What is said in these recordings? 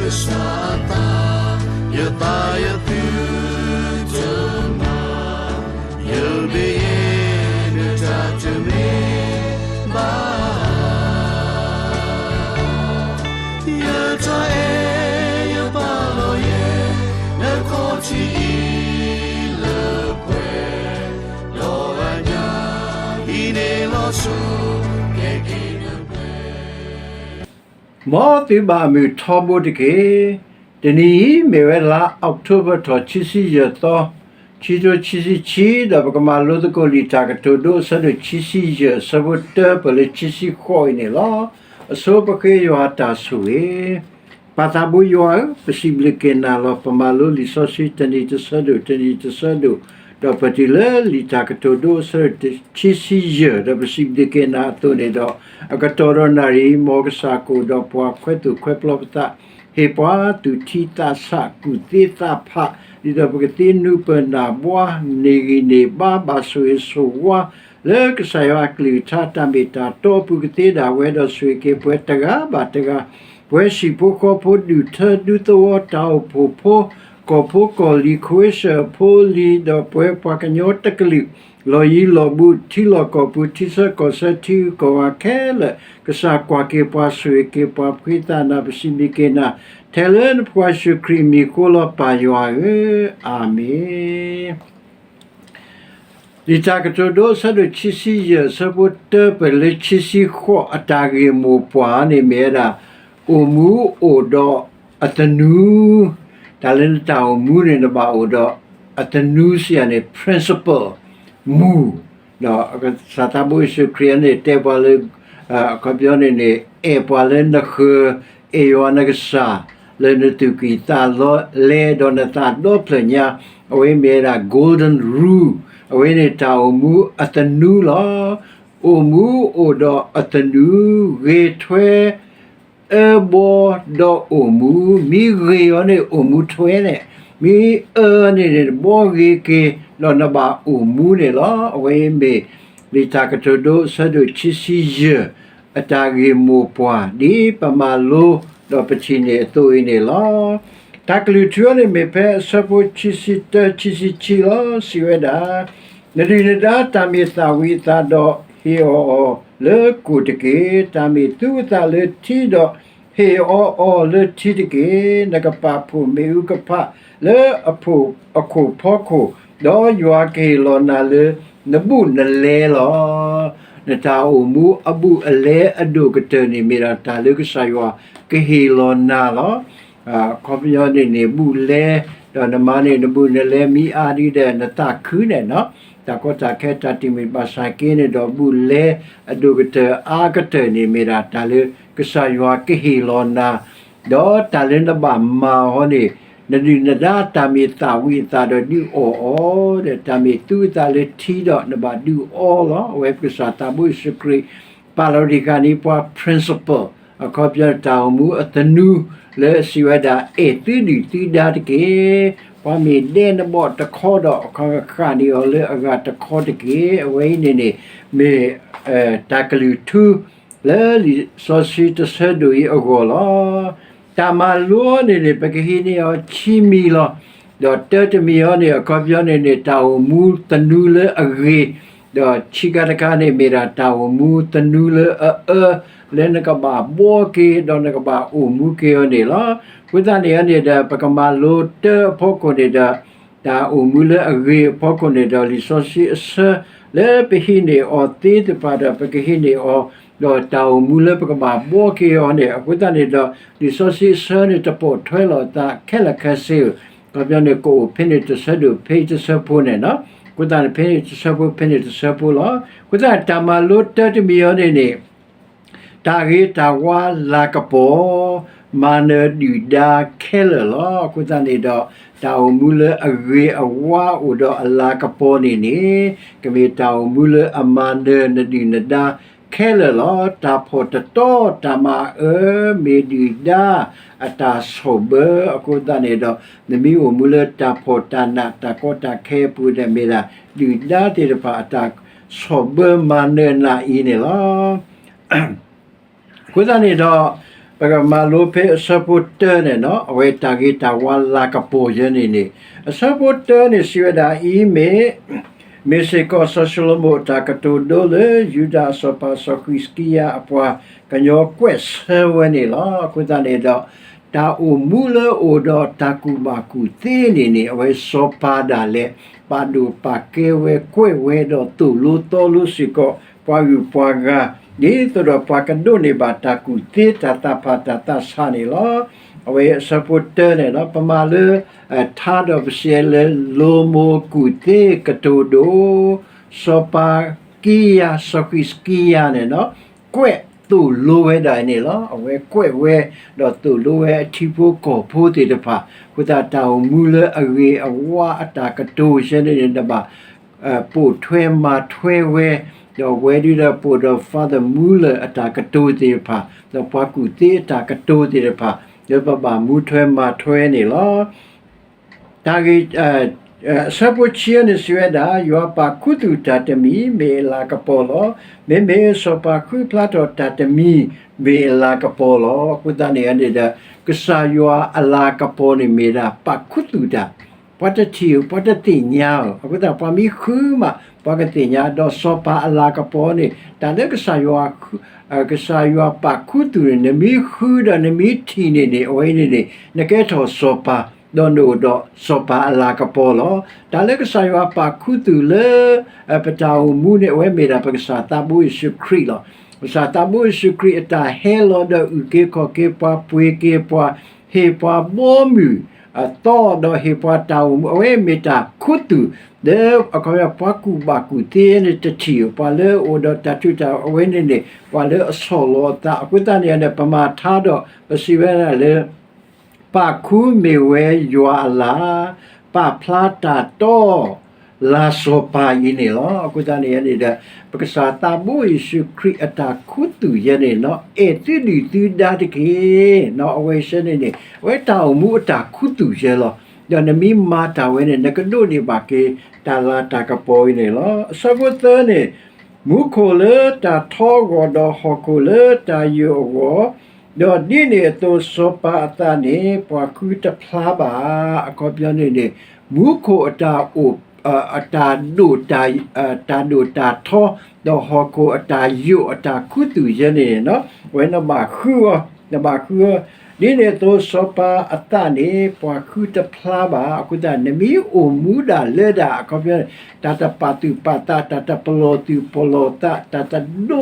ကစၢ်အသး, ယသးယသုတမၤ, ယမ့ၢ်ယဲ နတၢ်တမ့ၢ်ဘၣ်. ယတၢ်အဲၣ်ယပာ်လီၤယဲ နခီၣ်ထံးအံၤလၢပှဲၤ, ဒီးအညၣ်အံၤန့ၣ်လီၤဆီ ကဲက့ၤနပှဲၤ မ်သုဘၣ်မုာ်ထီဘိတက့ၢ်. တနံၤအံၤ မ့ၢ်ဝဲလါအီးကထိဘၢၣ်ထီၣ် ခံဆံယဲၢ်သီ, ခံကထိခံဆံခံ, ဒီးပကမၤလိသကိးလံာ်တၢ်ကတိၤဒိ အဆၢဒိၣ်ခံဆံယဲၢ် အဆၢဖိတၢ ပၢၢ်လၢခံဆံဃိးအံၤန့ၣ်လီၤ. အဆိပဃ့ယွၤတၢ်ဆိၣ်ဂ့ၤ ပၢ်သးဘိယွၤဧၢ, ပစံးဘျုးက့ၤနၤလီၤ. ပမၤလိလံာ်စီဆှံတနံၤတဆၢဒိၣ် တနံၤတဆၢဒိၣ်, ဒီးပတုၤလၢလံာ်တၢ်ကတိၤဒိ အဆၢဒိၣ်ခံဆံယဲၢ်, ဒီးပစံးဘျုးက့ၤနၤအသိးန့ၣ်ဒီး, အကတီၢ်ဒီးနၣ်ရံၣ် မ်ကစၢ်ကအိၣ်ဒီးပှၤခွဲးသူၣ်ခွဲးပျီပသး, ဟ့ၣ်ပှၤသူၣ်ထံသးဆး ကူၣ်သ့သးဖး, ဒ်သိးပကသ့နူပၢၢ်နၢ်ဘှါ န့ၢ်ဂံၢ်န့ၢ်ဘါ ဘၣ်ဆိၣ်ဂ့ၤဆိၣ်ဝါ လၢကစၢ်ယွၤအကလုၢ်ကထါ တၢ်မ့ၢ်တၢ်တီအပူၤ ကသ့ဒၣ်ဝဲဒီးဆိၣ်ဂ့ၤက့ၤပှၤတဂၤဘၣ်တဂၤ, ပှၤဟံၣ်ဖိဃီဖိ ဒူၣ်ထၢဒူသဝီ တၢ်အိၣ်ဖှိၣ်ဖိ ကီၢ်ဖိကီၢ်လံၤ ခိအ့ရှၢၣ်ဖိလံၤ ဒီးပှၤပှၤကညီတကလုာ်, လီၢ်ယံၤလီၢ်ဘူး ထံလီၢ်ကီၢ်ပူၤ ထံဆၢကီၢ်ဆၢ ထံဂုၤကီၢ်ဂၤခဲလၢာ်, ကစၢ်ကွၢ်က့ၤပှၤ ဆိၣ်ဂ့ၤက့ၤပှၤ ပဃ့သးနၤ ပစံးဘျုးက့ၤနၤ, ထဲလၢနဖိခွါယ့ၣ်ၡူးခရံာ်အမံၤအဃိလီၤ ပၢ်ယွၤဧၢ, အၤမ့ၣ်. လံာ်တၢ်ကတိၤဒိ အဆၢဒိၣ်ခံဆံယဲၢ် အဆၢဖိတၢ ပၢၢ်လၢခံဆံဃိး အတၢ်ဂ့ၢ်မိၢ်ပှၢ်န့ၣ်မ့ၢ်ဝဲဒၣ် အိၣ်မူအိၣ်ဒီးအသနူ, တၢ်လၢနတၢ်အိၣ်မူန့ၣ် နဘၣ်အိၣ်ဒီးအသနူစံးယၤန့ၣ် principle မူၢ်, ဒီးကစၢ်သးဘိယ့ၣ်ၡူးခရံာ်န့ၣ် တဲပှၤလၢ အခီပညီန့ၣ်န့ၣ် အဲၣ်ပှၤလၢနဃၢၤ, အဲၣ်ယွၤနကစၢ် လၢနသူၣ်ကံၢ်သးလဲ ဒီးနသးဒီဖျၢၣ်ညါ, အဝဲမ့ၢ်ဝဲဒၣ် golden rule, အဝဲန့ၣ်တၢ်အိၣ်မူအသနူလီၤ. အိၣ်မူအိၣ်ဒီးအသနူ, ဂ့ၤထွဲ အၢဘီဒီးအိၣ်မူ, မ့ၢ်ဂ့ၤအီၤန့ၣ် အိၣ်မူထွဲန့ၣ်, မ့ၢ်အၢန့ၣ်န့ၣ် ဘီဂ့ၤက့ၤ ဒီးနဘၣ်အိၣ်မူန့ၣ်လီၤ. အဝဲမ့ၢ် လံာ်တၢ်ကတိၤဒိ အဆၢဒိၣ်ခံဆံယဲၢ် အတၢ်ဂ့ၢ်မိၢ်ပှၢ် ဒ်ပမၤလိ ဒီးပထံၣ်န့ၢ်အသိးအံၤန့ၣ်လီၤ. တၢ်ကလုၢ်ထူအံၤန့ၣ်မ့ၢ်ဖဲအဆၢဖိခံဆံတၢ ခံဆံခံလီၤ. စံးဝဲဒၣ်, နဒုၣ်နဒါတၢ်မ့ၢ်သၣ်ဝံၤအသးဒီး ဟ့ၣ်အီၤအီၤလၢကိၣ်တက့ၢ်. တၢ်မ့ၢ်သူအသးလၢထံဒီး ဟ့ၣ်အီၤအီၤလၢထံတက့ၢ်. နကပာ်ဖှိၣ်မ့ၣ်အူကဖၣ်လၢအခိၣ်ဖီခိၣ်, ဒီးယွၤကဟ့ၣ်လီၤနၤလၢနဘူးနလဲလီၤ. နတၢ်အိၣ်မူအဘူးအလဲအဒိၣ်ကတၢၢ်န့ၣ် မ့ၢ်ဒၣ်တၢ်လၢကစၢ်ယွၤကဟ့ၣ်လီၤနၤလီၤ. အခီပညီန့ၣ်န့ၣ် ဘူးလဲ, ဒီးနမၤန့ၢ်နဘူးနလဲ မ့ၢ်အါဒ်ဒီးနသးခုန့ၣ်, တၢ်ကီတၢ်ခဲတၢ်တမံၤဘၣ်ဆၣ်က့န့ၣ်ဒီး ဘူးလဲအဒိၣ်ကတၢၢ်အါကတၢၢ်န့ၣ် မ့ၢ်ဒၣ်တၢ်လၢကစၢ်ယွၤကဟ့ၣ်လီၤနၤ, ဒီးတၢ်လၢနဘၣ်မၤအီၤန့ၣ်, နဒုၣ်နဒါတၢ်မ့ၢ်သၣ်ဝံၤအသးဒီးဒုးအီၣ်အီၤ, ဒီးတၢ်မ့ၢ်သူအသးလၢထံဒီးနဘၣ်ဒုးအီလီၤ. အဝဲပကစၢ်သးဘိယ့ၣ်ၡူးခရံာ် ပာ်လီၤတံၢ်ဃာ်န့ၢ်ပှၤ principle, အခီပညီတၢ်အိၣ်မူအသနူ လၢအစံးဝဲဒၣ် အဲၣ်သုဒုၣ်သုဒါတက့ၢ်. ပှၤမ့ၢ်ဒဲနဘီၣ်တခီဒီး အခီပညီဃာ်န့ၢ်အီၤလၢအဂၤတခီတက့ၢ်. အဝဲအံၤန့ၣ်န့ၣ် မ့ၢ် တၢ်ကလုၢ်ထူ လၢလံာ်စီဆှံတဆၢဒိၣ်အံၤအဂီၢ်လီၤ. တၢ်မၤလိန့ၣ်န့ၣ် ပကဟံးန့ၢ်အီၤခံမံၤလီၤ. ဒီးတၢတမံၤအံၤန့ၣ် အခီပညီန့ၣ်န့ၣ် တၢ်အိၣ်မူသနူလၢအဂ့ၤ, ဒီးခံခါတခါန့ၣ် မ့ၢ်ဒၣ်တၢ်အိၣ်မူသနူလၢအအၢ, လၢနကဘၣ်ဘှီက့ၤ ဒီးနကဘၣ်အိၣ်မူက့ၤအီၤန့ၣ်လီၤ. အဃိသတးန့ၣ်န့ၣ်ဒီး ပကမၤလိတၢအဖီခိၣ်န့ၣ်ဒီး တၢ်အိၣ်မူလၢအဂ့ၤအဖီခိၣ်န့ၣ်ဒီး လံာ်စီဆှံအဆၢ လၢပဟံးန့ၢ်အီၤသ့သ့ၣ်တဖၣ်ဒီး ပကဟံးန့ၢ်အီၤ, ဒီးတၢ်အိၣ်မူလၢပကဘၣ်ဘှီက့ၤအီၤန့ၣ် အဃိသတးန့ၣ်ဒီး လံာ်စီဆှံအဆၢန့ၣ် တပိာ်ထွဲလိာ်အသးခဲလၢာ်ခဲဆ့ဧိၤ, အခီပညီန့ၣ် ကအိၣ်ဖဲန့ၣ်တဆၢဒိၣ် ဖဲအံၤတဆၢဖိန့ၣ်, အဃိသတးန့ၣ် ဖဲန့ၣ်တဆၢဖိ ဖဲန့ၣ်တဆၢဖိလီၤ. အဃိသတး တၢ်မၤလိတၢတမံၤအံၤန့ၣ်န့ၣ် တၢ်ဂ့ၤတၢ်ဝါလၤကပီၤ မၤနၢၤဒုၣ်ဒါခဲလၢာ်လီၤ. အဃိသတးန့ၣ်ဒီး တၢ်အိၣ်မူလၢအဂ့ၤအဝါအိၣ်ဒီးအလၤကပီၤန့ၣ်န့ၣ် ကမ့ၢ်တၢ်အိၣ်မူလၢအမၤနၢၤနဒုၣ်နဒါခဲလၢာ်လီၤ. တၢ်ဖှီၣ်တတီ တၢ်မၤအၢ မ့ၢ်ဒုၣ်ဒါအတၢ်ဆီၣ်ဘၢ, အဃိသတးန့ၣ်ဒီး နမ့ၢ်အိၣ်မူလၢတၢ်ဖှီၣ်တၢ်နး တၢ်ကီတၢ်ခဲအပူၤဒီး မ့ၢ်ဒၣ်ဒုၣ်ဒါသ့ၣ်တဖၣ်အတၢ်ဆီၣ်ဘၢမၤနၢၤနၤအံၤန့ၣ်လီၤ. အဃိသတးန့ၣ်ဒီး ပကမၤလိဖဲအဆၢဖိတၢန့ၣ်နီၤ, အဝဲတၢ်ဂ့ၤတၢ်ဝါလၤကပီၤယဲန့ၣ်န့ၣ်, အဆၢဖိတၢန့ၣ်စံးဝဲဒၣ်အံၤမ့ၢ်, မ့ၢ်စ့ၢ်ကီးစီၤၡလိၤမိၣ်အတၢ်ကတိၤဒိလၢ ယူဒၤအစီၤပၤစီၤဃံးစကံယၤအပှၤကညီကွဲးဆၢဝဲန့ၣ်လီၤ. အဃိသတးန့ၣ်ဒီး တၢ်အိၣ်မူလၢအအိၣ်ဒီးတၢ်ကူၣ်ဘၣ်ကူၣ်သ့န့ၣ်န့ၣ် အဝဲစီၤပၤဒၣ်လဲာ် ပာ်ဒိၣ်ပာ်ကဲဝဲ ကွဲးဝဲဒီးသိၣ်လိသီလိစ့ၢ်ကီး ပှၤဂုၤပှၤဂၤ ဒ်သိးဒီးပှၤကဒိးန့ၢ်ဘၣ်တၢ်ကူၣ်သ့ တၢ်သးဖးတၢ်သးဆးန့ၣ်လီၤ. အဝဲအဆၢဖိတၢန့ၣ်ဒီး ပမၤလၢ ထါဒီးပစံးလၢ လိၤမိၢ်ကူၣ်သ့ကတိၤဒိ စီၤပၤစကံယၤ စီၤဃံးစကံယၤန့ၣ်ဒီး ကွဲးသိၣ်လိဝဲဒၣ်အံၤန့ၣ်လီၤ. အဝဲကွဲးဝဲ ဒီးသိၣ်လိဝဲအထံဖိကီၢ်ဖိသ့ၣ်တဖၣ် အဃိသတးတၢ်အိၣ်မူလၢအဂ့ၤအဝါအတၢ်ကတိၤယဲန့ၣ်န့ၣ် နဘၣ် ပိာ်ထွဲမၤထွဲဝဲ, ဒီးဝဲဒုဒီးပိာ်ဒီး Father Muller အတၢ်ကတိၤသ့ၣ်တဖၣ် ဒီးပှၤကူၣ်သ့အတၢ်ကတိၤသ့ၣ်တဖၣ် လၢပဘၣ်မူထွဲမၤထွဲန့ၣ်လီၤ. တၢ်ဂ့ၢ် အဆၢဖိဆံန့ၣ်စံးဝဲဒၣ်, ယွၤပာ်ခူသူၣ်တၢ်တမံၤ မ့ၢ်အလၤကပီၤလီၤ. မ့မ့ၢ်စီၤပၤဃုဖျါထီၣ်တၢ်တမံၤ မ့ၢ်အလၤကပီၤလီၤ. အဃိသတးန့ၣ်န့ၣ်ဒီး ကစၢ်ယွၤအလၤကပီၤန့ၣ်မ့ၢ်ဒၣ်ပာ်ခူသူၣ်တၢ်, ပှၤတထံၣ်ဧိၤ ပှၤတသ့ၣ်ညါဧိၤ အဃိသတးပှၤမ့ၢ်ဃုမး ပှၤကသ့ၣ်ညါ ဒီးစီၤပၤအလၤကပီၤန့ၣ် တၢ်လၢကစၢ်ယွၤ ကစၢ်ယွၤပာ်ခူသူၣ်န့ၣ် နမ့ၢ်ဃုဒီးနမ့ၢ်ထံၣ်န့ၣ်န့ၣ် အဝဲန့ၣ်န့ၣ် နကဲထီၣ်စီၤပၤ ဒီးနအိၣ်ဒီးစီၤပၤအလၤကပီၤလီၤ. တၢ်လၢကစၢ်ယွၤပာ်ခူသူၣ်လၢ ပတၢ်အိၣ်မူန့ၣ် အဝဲမ့ၢ်ဒၣ်ပကစၢ်သးဘိယ့ၣ်ၡူးခရံာ်လီၤ. ပကစၢ်သးဘိယ့ၣ်ၡူးခရံာ်အတၢ်ဟဲလီၤဒီးအုၣ်က့ၤခီၣ်က့ၤပှၤ ပှ့ၤက့ၤပှၤ ဟ့ၣ်ပှၤဘီမုၢ်အသီ ဒီးဟ့ၣ်ပှၤတၢ်အိၣ်မူ အဝဲမ့ၢ်တၢ်ခူသူၣ် လၢအခီပညီပှၤကူၣ်ဘၣ်ကူၣ်သ့န့ၣ်တထံၣ် ပှၤလၢအအိၣ်ဒီးတၢ်ထူးတၢ် အဝဲန့ၣ်န့ၣ် ပှၤလၢအဆီၣ်လီၤအသး အဃိသတးန့ၣ်န့ၣ် ပမၤထါဒီး ပစံးဝဲဒၣ်လၢ ပာ်ခူမ့ၢ်ဝဲယွၤအလၤ, ပာ်ဖျါတၢ်တီ လၤစီၤပၤအံၤန့ၣ်လီၤ. အဃိသတးန့ၣ်န့ၣ်ဒီး ပကစၢ်သးဘိယ့ၣ်ၡူးခရံာ်အတၢ်ခူသူၣ်ယဲန့ၣ်နီၤ အဲၣ်သုဒုၣ်သုဒါတက့ၢ်. အဝဲဆဲန့ၣ်န့ၣ် အဝဲတၢ်အိၣ်မူအတၢ်ခူသူၣ်ယဲလီၤ. ဒီးနမ့ၢ်မၤတၢ်ဝဲန့ၣ် နကဒိးန့ၢ်ဘၣ်က့ၤ တၢ်လၤတၢ်ကပီၤအံၤန့ၣ်လီၤ. အဆၢဖိသၢန့ၣ် မူခိၣ်လၢတၢ်ထီအဂီၢ် ဒီးဟီၣ်ခိၣ်လၢတၢ်ယိာ်အဂီၢ်, ဒီးဒ်န့ၣ်အသိးစီၤပၤအသးန့ၣ် ပှၤဃုတဖျါဘၣ်. အခီပညီန့ၣ်န့ၣ် မူခိၣ်အတၢ်အိၣ် အတၢ်ဒိၣ်တၢ် တၢ်ဒိၣ်တၢ်ထီ, ဒီးဟီၣ်ခိၣ်အတၢ်ယိာ်အတၢ်ခူသူၣ်ယဲန့ၣ်နီၤ အဝဲနဘၣ်ဃုအီၤ နဘၣ်ဃုအီၤ ဒ်န့ၣ်အသိးစီၤပၤအသးန့ၣ် ပှၤဃုတဖျါဘၣ်. အဃိသတး နမ့ၢ်အိၣ်မူဒၣ်လၢဒၣ် အခီပညီ တၢ်တပာ်သူၣ်ပာ်သး တၢ်တပလီၢ်သူၣ်ပလီၢ်သး တၢ်တဒိ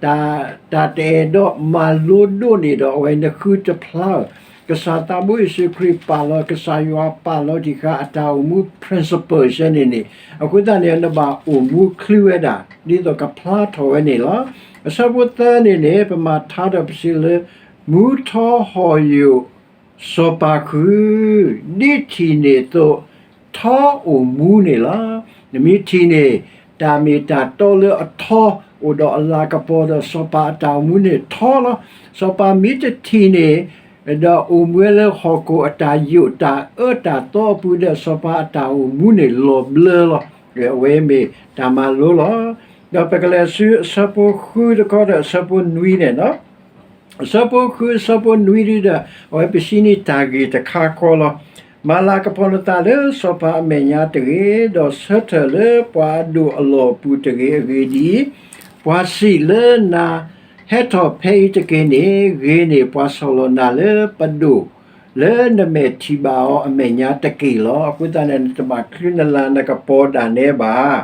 တၢ် တၢ်တအဲၣ်ဒိးမၤလိဒိးန့ၢ်ဒီး အဝဲနဃုတဖျါဧၢ. ကစၢ်သးဘိယ့ၣ်ၡူးခရံာ်ပာ်လီၤ ကစၢ်ယွၤပာ်လီၤတံၢ်ဃာ်အတၢ်အိၣ်မူ principle ယဲန့ၣ်န့ၣ် အဃိသတးန့ၣ် နဘၣ်အိၣ်မူချုးဝဲဒၣ် ဒ်သိးကဖျါထီၣ်ဝဲန့ၣ်လီၤ. အဆၢဖိသၢန့ၣ်န့ၣ် ပမၤထါဒီးပစံးလၢ မူထီဟီၣ်ယိာ် စီၤပၤဃုာ် ဒ်ထံၣ်န့ၢ်အသိး ထီအိၣ်မူန့ၣ်လီၤ. နမ့ၢ်ထံၣ်န့ၢ် တၢ်မ့ၢ်တၢ်တီလၢအထီ အိၣ်ဒီးအလၤကပီၤဒီးစီၤပၤအတၢ်အိၣ်မူန့ၣ်ထီလီၤ. စီၤပၤမ့ၢ်တထံၣ်န့ၢ် ဒီးအိၣ်မူဝဲလၢဟီၣ်ခိၣ်အတၢ်ယိာ်တၢ်အၢတၢ်သီအပူၤဒီး စီၤပၤအတၢ်အိၣ်မူန့ၣ်လီၤဘျၢလီၤ. အဝဲမ့ၢ်တၢ်မၤလိလီၤ. ဒီးပကလဲၤဆူအဆၢဖိဃုတခီဒီးအဆၢဖိနွံန့ၣ်လီၤ. အဆၢဖိဃု အဆၢဖိနွံဒ်ဒီး အဝဲပစံးန့ၢ်တၢ်ဂ့ၢ်တခါဃီလီၤ. မၤလၤကပီၤနသးလၢစီၤပၤအမဲာ်ညါတဂ့ၤ, ဒီးဆၢထၢၣ်လၢပှၤအဒိၣ်အလီၢ်အပူၤတဂ့ၤ. အဂ့ၢ်ဒ်အံၤ, ပှၤစံးလၢနၤ ဟဲထီၣ်ဖဲအံၤတက့ၢ်န့ၣ် ဂ့ၤန့ၢ်ပှၤဆီၣ်လီၤနၤလၢပဒိၣ် လၢနမဲာ်ထံၣ်ဘၣ်အီၤအမဲာ်ညါတက့ၢ်လီၤ. အဃိသတးန့ၣ် နတဘၣ်ချုးနလၤနကပီၤဒၣ်နဲဘၣ်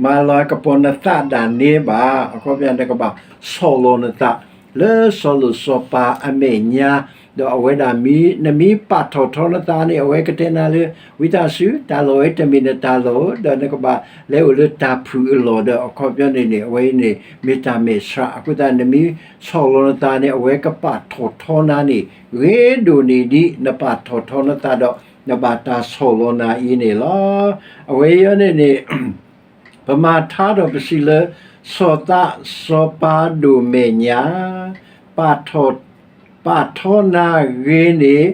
မၤလၤကပီၤနသးဒၣ်နဲဘၣ်. အခီပညီနကဘၣ်ဆီၣ်လီၤနသး လၢစီၤလိၤစီၤပၤအမဲာ်ညါ, ဒီးအဝဲဒၣ်မ့ၢ် နမ့ၢ်ပာ်ထီၣ်ထီနသးန့ၣ် အဝဲကတဲနၤလၢ ဝံသးစူၤ တၢ်လီၢ်ဝဲတမ့ၢ်နတၢ်လီၢ် ဒီးနကဘၣ်လဲၤအိၣ်လၢတၢ်ဖုၣ်အလီၢ်ဒီး အခီပညီန့ၣ်န့ၣ် အဝဲအံၤန့ၣ် မ့ၢ်တၢ်မဲာ်ဆှး. အဃိသတး နမ့ၢ်ဆီၣ်လီၤနသးန့ၣ် အဝဲကပာ်ထီၣ်ထီနၤန့ၣ် ဂ့ၤဒိၣ်န့ၢ်ဒ်နပာ်ထီၣ်ထီနသးဒီး နဘၣ်တၢ်ဆီၣ်လီၤနၤအံၤန့ၣ်လီၤ. အဝဲအံၤန့ၣ်န့ၣ် ပမၤထါဒီးပစံးလၢ ဆီၣ်သးစီၤပၤဒိၣ်မဲာ်ညါ ပာ်ထီၣ် ပာ်ထီနၤဂ့ၤန့ၢ်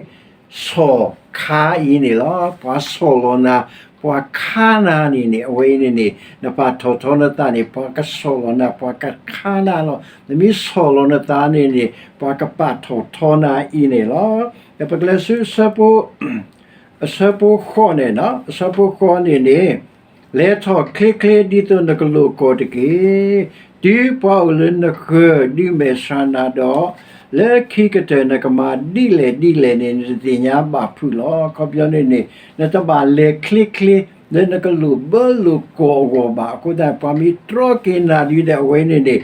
ဆီၣ်ခါအံၤန့ၣ်လီၤ. ပှၤဆီၣ်လီၤနၤ ပှၤခါနၤန့ၣ်န့ၣ် အဝဲအံၤန့ၣ်န့ၣ် နပာ်ထီၣ်ထီနသးန့ၣ် ပှၤကဆီၣ်လီၤနၤ ပှၤကခါနၤလီၤ. နမ့ၢ်ဆီၣ်လီၤနသးန့ၣ်န့ၣ် ပှၤကပာ်ထီၣ်ထီနၤအံၤန့ၣ်လီၤ. ဒီးပကလဲၤဆူ အဆၢဖိဃိးန့ၣ်, အဆၢဖိဃိးန့ၣ်န့ၣ်, လဲၤထီၣ်ချ့ချ့ဒ်သိးနကလိာ်ကီၢ်တက့ၢ်. တုၤပှၤအိၣ်လၢနဃၢၤဒုးမဲာ်ဆှးနၤဒီး, လၢခံကတၢၢ်နကမၤဒ်လဲၣ်ဒ်လဲၣ်န့ၣ် နတသ့ၣ်ညါဘၣ်ဖုးလီၤ. အခီပညီန့ၣ်န့ၣ် နတဘၣ်လဲၤချ့ချ့ လၢနကလိာ်ဘၢလိာ်ကီၢ်အဂီၢ်ဘၣ်. အဃိသတး ပှၤမ့ၢ်တြီက့ၤနၤဒ်ဒီး အဝဲန့ၣ်န့ၣ်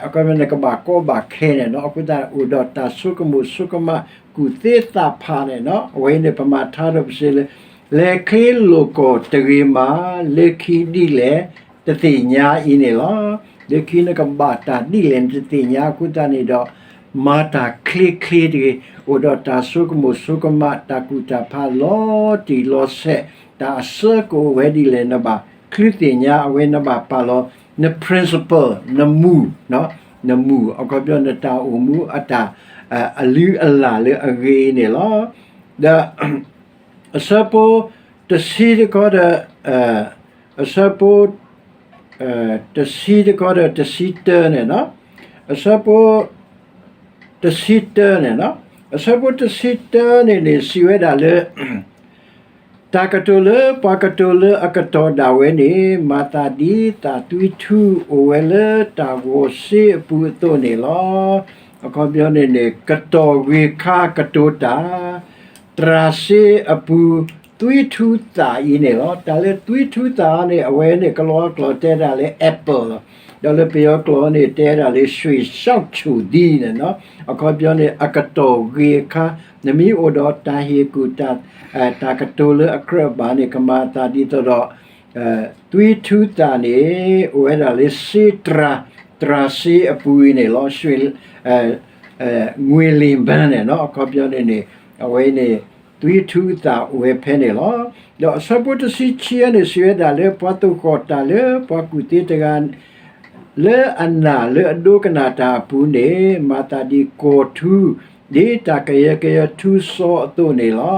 အခီပညီနကဘၣ်ကီဘၣ်ခဲန့ၣ်လီၤ. အဃိသတး အိၣ်ဒီးတၢ်ဆိကမိၣ်ဆိကမး ကူၣ်သ့သးဖးန့ၣ်လီၤ. အဝဲအံၤန့ၣ် ပမၤထါဒီးပစံးလၢ လဲၤချ့လိာ်ကီၢ်တဂ့ၤမး, လၢခံဒ်လဲၣ် တသ့ၣ်ညါအံၤန့ၣ်လီၤ. လၢခံနကဘၣ်တၢ်ဒ်လဲၣ် နတသ့ၣ်ညါအဃိသတးန့ၣ်ဒီး မၤတၢ်ချ့ချ့တဂ့ၤ. အိၣ်ဒီးတၢ်ဆိကမိၣ်ဆိကမး တၢ်ကူၣ်တၢ်ဖးလီၤတံၢ်လီၤဆဲး, တၢ်အဆၢကအိၣ်ဝဲဒ်လဲၣ် နဘၣ်ချုးသ့ၣ်ညါ အဝဲနဘၣ်ပာ်လီၤ န principle နမူၢ်, နမူၢ် အခီပညီ နတၢ်အိၣ်မူအတၢ် အလုၢ်အလၢ်လၢအဂ့ၤအံၤန့ၣ်လီၤ. ဒီး အဆၢဖိတဆံတခီဒီး အဆၢဖိ တဆံတခီဒီးတဆံတၢန့ၣ်လီၤ. အဆၢဖိ တဆံတၢန့ၣ်လီၤ. အဆၢဖိတဆံတၢန့ၣ်န့ၣ် စံးဝဲဒၣ်လၢ တၢ်ကတိၤလၢပှၤကတိၤလၢအကတီၢ်ဒၣ်ဝဲန့ၣ် မၤသးဒ်သးသွံၣ်ထူအိၣ်ဝဲလၢတၢ်ဂီၤစ့အပူၤအသိးန့ၣ်လီၤ. အခီပညီန့ၣ်န့ၣ် ကတီၢ်ဂ့ၤခါကတိၤတၢ် တြၤစ့အပူၤ သွံၣ်ထူသၣ်အံၤန့ၣ်လီၤ. တၢ်လၢသွံၣ်ထူသၣ်န့ၣ် အဝဲန့ၣ် ကလီၤကျိာ်တဲဒၣ်လၢ apple လီၤ. ဒီးလၢပယီၤကျိာ်န့ၣ် တဲဒၣ်လၢ ရွှေရှောက်ချိသီး န့ၣ်လီၤ. အခီပညီန့ၣ် အကတီၢ်ဂ့ၤအခါ နမ့ၢ်အိၣ်ဒီးတၢ်ဟ့ၣ်ကူၣ် တၢ်ကတိၤလၢအကြၢးဘၣ်န့ၣ် ကမၤအသးဒ်သိးဒီး သွံၣ်ထူသၣ်န့ၣ် အိၣ်ဝဲဒၣ်လၢစ့တြၤ, တြၤစ့အပူၤအံၤန့ၣ်လီၤ. ငွေလိမ်ပန်း န့ၣ်လီၤ. အခီပညီန့ၣ်န့ၣ် အဝဲန့ၣ် သွံၣ်ထူသၣ်အိၣ်ဝဲဖဲန့ၣ်လီၤ. ဒီးအဆၢဖိတဆံခံန့ၣ် စံးဝဲဒၣ်လၢ ပှၤသိၣ်ဃီၣ်တၢ်လၢပှၤကူၣ်သ့တဂၤ လၢအနာ်လၢအဒိကနၣ်တၢ်အပူၤန့ၣ် မၤသးဒ်ကီၢ်ထူ ဒ်တၢ်ကယၢကယၢထူစီအသိးန့ၣ်လီ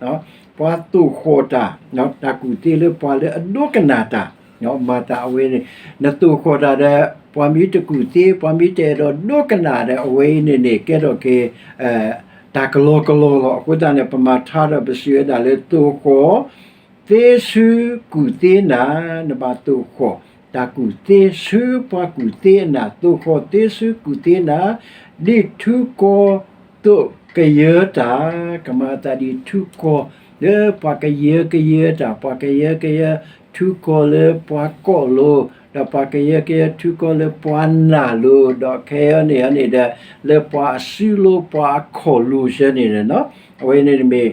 ၤ. ပှၤသိၣ်ဃီၣ်တၢ်, တၢ်ကူၣ်သ့လၢပှၤလၢအဒိကနၣ်တၢ်, မၤသးအဝဲန့ၣ် နသိၣ်ဃီၣ်တၢ်ဒီး ပှၤမ့ၢ်တကူၣ်သ့ ပှၤမ့ၢ်တအဲၣ်ဒိးဒိကနၣ်ဒီး အဝဲအံၤန့ၣ်န့ၣ် ကဲထီၣ်က့ၤ တၢ်ကလီကလီလီၤ. အဃိသတးန့ၣ် ပမၤထါဒီးပစံးဝဲဒၣ်လၢ သိၣ်ဃီၣ်သ့ဆူကူၣ်သ့နၤ, နဘၣ်သိၣ်ဃီၣ် တၢ်ကူၣ်သ့ဆူပှၤကူၣ်သ့အနၢ်, သိၣ်ဃီၣ်သ့ဆူကူၣ်သ့နၤ, ဒ်ထူကီၢ်သိးကယၢတၢ်, ကမၤအသးဒ်ထူကီၢ် လၢပှၤကယၢကယၢတၢ်, ပှၤကယၢကယၢထူကီၢ်လၢပှၤကိာ်လိၤ, ဒီးပှၤကယၢကယၢထူကီၢ်လၢပှၤနာ်လိၤ, ဒီးခဲအံၤန့ၣ်န့ၣ်ဒီး လၢပှၤအစုလိၤ ပှၤအခီၣ်လိၤဆၢန့ၣ်လီၤ. အဝဲန့ၣ်မ့ၢ်